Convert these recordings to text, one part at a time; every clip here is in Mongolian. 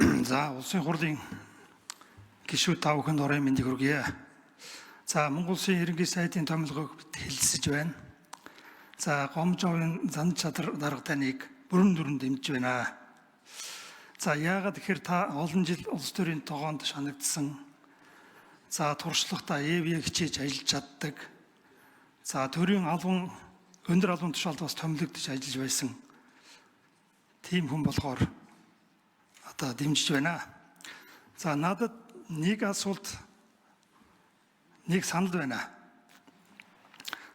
За, улсын хурлын гишүүд та бүхэнд оройн мэндийг хүргье. За, Монгол Улсын ерөнхий сайдын томилгоог бид хэлэлцэж байна. За, Гомжовын зан чадвар дарга таныг бүрэн дүрэн дэмжиж байна. За, яагаад гэхээр та олон жил улс төрийн тогоонд шанагдсан. За, туршлагатай эв хичээж ажиллаж чаддаг. За, төрийн албан өндөр албан тушаалд бас томилогдож ажиллаж байсан. Тийм хүн болохоор одоо дэмжиж байна. За, надад нэг асуулт, нэг санал байна.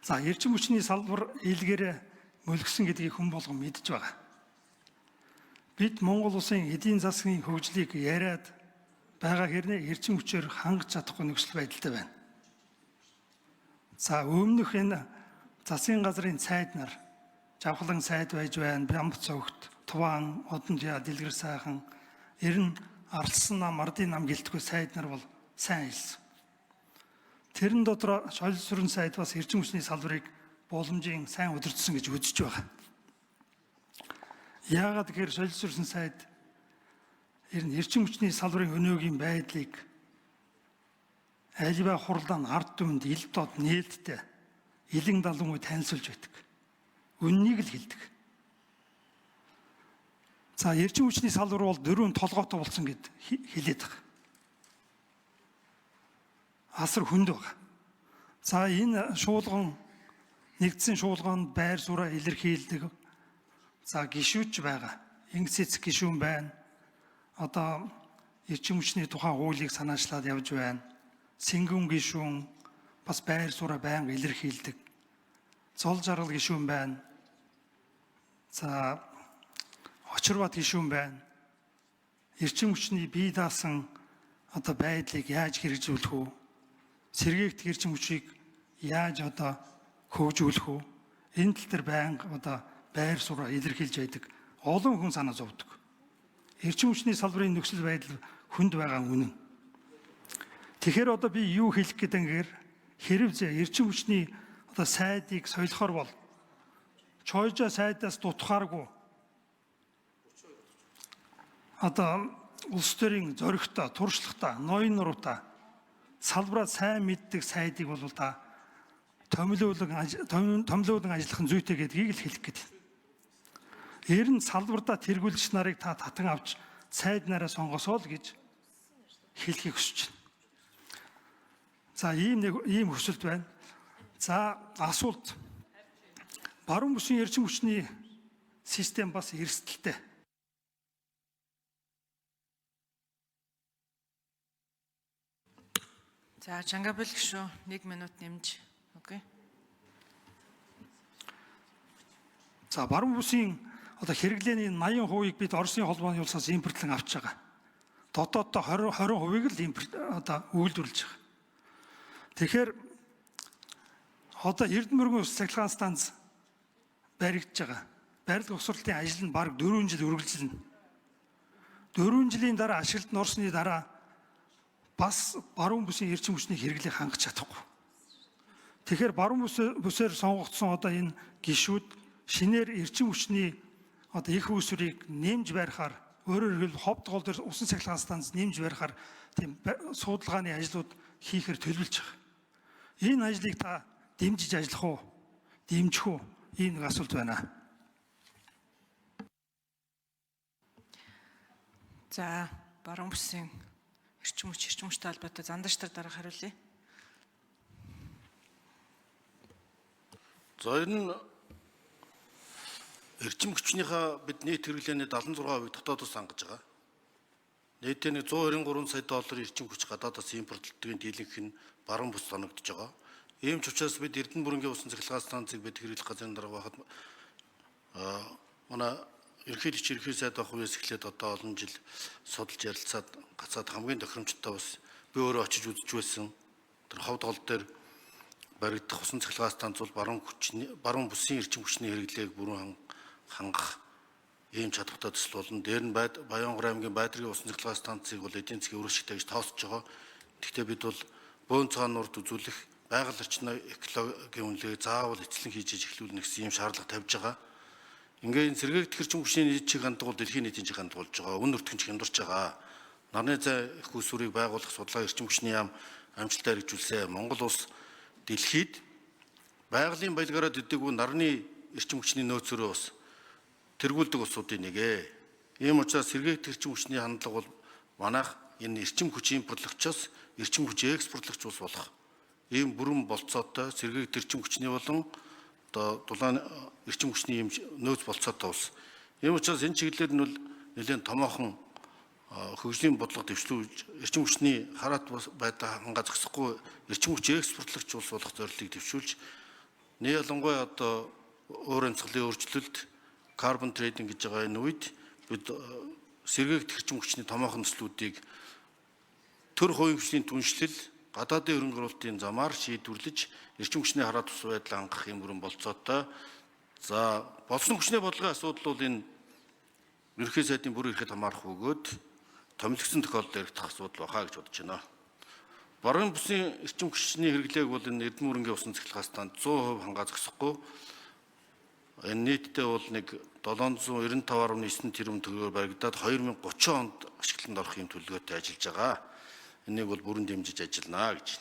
За, эрчим хүчний салбар илгээрээ мөлгсөн гэдгийг хүн болгон мэдж байгаа. Бид Монгол улсын эдийн засгийн хөгжлийг яриад байгаа хэрнээ эрчим хүчээр хангаж чадахгүй нөхцөл байдалтай байна. За, өмнөх энэ засгийн газрын сайд нар Жавхлан сайд байж байна, Бямб цогт, Туваан, Одонтяа, Дэлгэр сайхан, ер нь Арлсан нам, Ардын нам гэлтгүй сайд нар бол сайн ажилласан. Тэрэн дотор Шоль сүрэн сайд бас эрчим хүчний салбарыг боломжийн сайн удирдсан гэж үзэж байгаа. Яагаад гэхээр Шоль сүрэн сайд ер нь эрчим хүчний салбарын өнөөгийн байдлыг аливаа хуралдаан ард түмэнд ил тод нээлттэй илэн далан үе танилцуулж байдаг. Үннийг л хэлдэг. За, эрчим хүчний салбар бол дөрвөн толгойтой болсон гэд хэлээд байгаа. Асар хүнд байгаа. За, энэ шуулган нэгдсэн шуулганд байр сууриа илэрхийлдэг. За, гишүүч байгаа. Инг цэцэг гишүүн байна. Одоо эрчим хүчний тухай хуулийг санаачлаад явж байна. Сэнгэн гишүүн бас байр сууриа байнга илэрхийлдэг. Зол жаргал гишүүн байна. За, Очирбат гишүүн байна. Эрчим хүчний бие даасан одоо байдлыг яаж хэрэгжүүлэх үү? Сэргээгдэх эрчим хүчийг яаж одоо хөгжүүлэх үү? Энэ тал дээр байнга одоо байр сууриа илэрхийлж байдаг. Олон хүн санаа зовдөг. Эрчим хүчний салбарын нөхцөл байдал хүнд байгаа үнэн. Тэгэхээр одоо би юу хэлэх гэдэг гэхээр хэрв эрчим хүчний одоо сайдыг солихоор бол Чойжо сайдаас дутхааргүй одоо улс төрийн зоригтой, туршлагатай, ноён нуруутай салбараа сайн мэддэг сайдыг бол та томилуулан ажиллах нь зүйтэй гэдгийг л хэлэх гээд. Ер нь салбартаа тэргүүлэгч нарыг та татан авч сайд нараа сонгосоо л гэж хэлхийг хүсэж байна. За, ийм нэг ийм хүсэлт байна. За, асуулт. Баруун бүсийн эрчим хүчний систем бас эрсдэлтэй. За, Чангабил гишүүн 1 минут нэмж. Окей. За, баруун бүсийн одоо хэрэглээний 80%-ийг бид Оросын холбооны улсаас импортлон авч байгаа. Дотооддоо 20%-ийг л импорт одоо үйлдвэрлэж байгаа. Тэгэхээр одоо Эрдэнэ мөргөн ус цахилгаан станц баригдаж байгаа. Барилга босролтын ажил нь бараг 4 жил үргэлжилнэ. 4 жилийн дараа ашиглалт нь орсны дараа бас баруун бүсийн эрчим хүчний хэрэглээг хангах чадахгүй. Тэгэхээр баруун бүсээр сонгогдсон одоо энэ гишүүд шинээр эрчим хүчний одоо их үүсвэрийг нэмж барихаар, өөрөөр хэлбэл ховд гол дээр усан цахилгаан станц нэмж барихаар тийм судалгааны ажлууд хийхээр төлөвлөж байгаа. Энэ ажлыг та дэмжиж ажиллах уу? Дэмжих үү? Ийм нэг асуулт байна. За, баруун бүсийн эрчим хүч, эрчим хүчтэй холбоотой зандаш нар дарга хариулъя. За, ер нь эрчим хүчнийхээ бид нийт хэрэглээний 76% дотоодоос хангаж байгаа. Нийтдээ нэг 193 сая долларын эрчим хүч гадаадаас импортлогдгийн дийлэнх нь баруун бүс тоногдож байгаа. Ийм ч учраас бид Эрдэнэ бүрэнгийн усан цахилгаан станцыг бид хэрэглэх газрын дарга байхад манай ерөнхийлөгч ерөнхий сайд байх үеэс эхлээд одоо олон жил судалж ярилцаад гацаад хамгийн тохиромжтой бас би өөрөө очиж үзэж байсан. Тэр ховд гол дээр баригдах усан цахилгаан станц бол баруун хүчний баруун бүсийн эрчим хүчний хэрэглээг бүрэн хангах ийм чадвартай төсөл болно. Дээр нь Баянгор аймгийн Байдргийн усан цахилгаан станцыг бол эдийн засгийн үүрэгчтэй гэж тооцож байгаа. Гэхдээ бид бол бөөн цагаан нурд үзүүлэх байгаль орчны экологийн үнэлгээг заавал эцлэн хийж эхлүүлнэ гэсэн ийм шаардлага тавьж байгаа. Ингээ энэ сэргээгдэх эрчим хүчний нийт чиг хандлага бол дэлхийн нийтийн чиг хандлага болж байгаа. Үн өртгөн ч хямдарч байгаа. Нарны зай их усүрийг байгуулах судалгаа эрчим хүчний яам амжилттай хэрэгжүүлсэн. Монгол улс дэлхийд байгалийн баялгаараа төдийгүй нарны эрчим хүчний нөөцөөрөө бас тэргүүлдэг улсуудын нэг ээ. Ийм учраас сэргээгдэх эрчим хүчний хандлага бол манайх энэ эрчим хүч импортлогчоос эрчим хүч экспортлогч улс болох ийм бүрэн болцоотой сэргээгдэх эрчим хүчний болон одоо дулаан эрчим хүчний ийм нөөц болцоотой улс. Ийм учраас энэ чиглэлээр нь бол нэлээд томоохон хөгжлийн бодлого дэвшлүүлж эрчим хүчний хараат байдал хангаа зогсохгүй эрчим хүч экспортлогч улс болох зорилгыг дэвшүүлж нэг ялангуяа одоо уур амьсгалын өөрчлөлт carbon trading гэж байгаа энэ үед бид сэргээгдэх эрчим хүчний томоохон төслүүдийг төр хувийн хүчний түншлэл гадаадын хөрөнгө оруулалтын замаар шийдвэрлэж эрчим хүчний хараат тус байдал хангах юм бүрэн болцоотой. За болсон хүчний бодлогын асуудал бол энэ ерөнхий сайдын бүр ирэхэд хамаарах бөгөөд томилогдсон тохиолдолд яригдах асуудал байхаа гэж бодож байна. Баруун бүсийн эрчим хүчний хэрэглээг бол энэ Эрдэнэ мөрөнгийн усан цахилгаан станц 100% хангаа зогсохгүй. Энэ нийтдээ бол нэг 795.9 тэрбум төгрөгөөр баригдаад 2030 онд ашиглалтанд орох юм төлөвлөгөөтэй ажиллаж байгаа. Энийг бол бүрэн дэмжиж ажиллана гэж.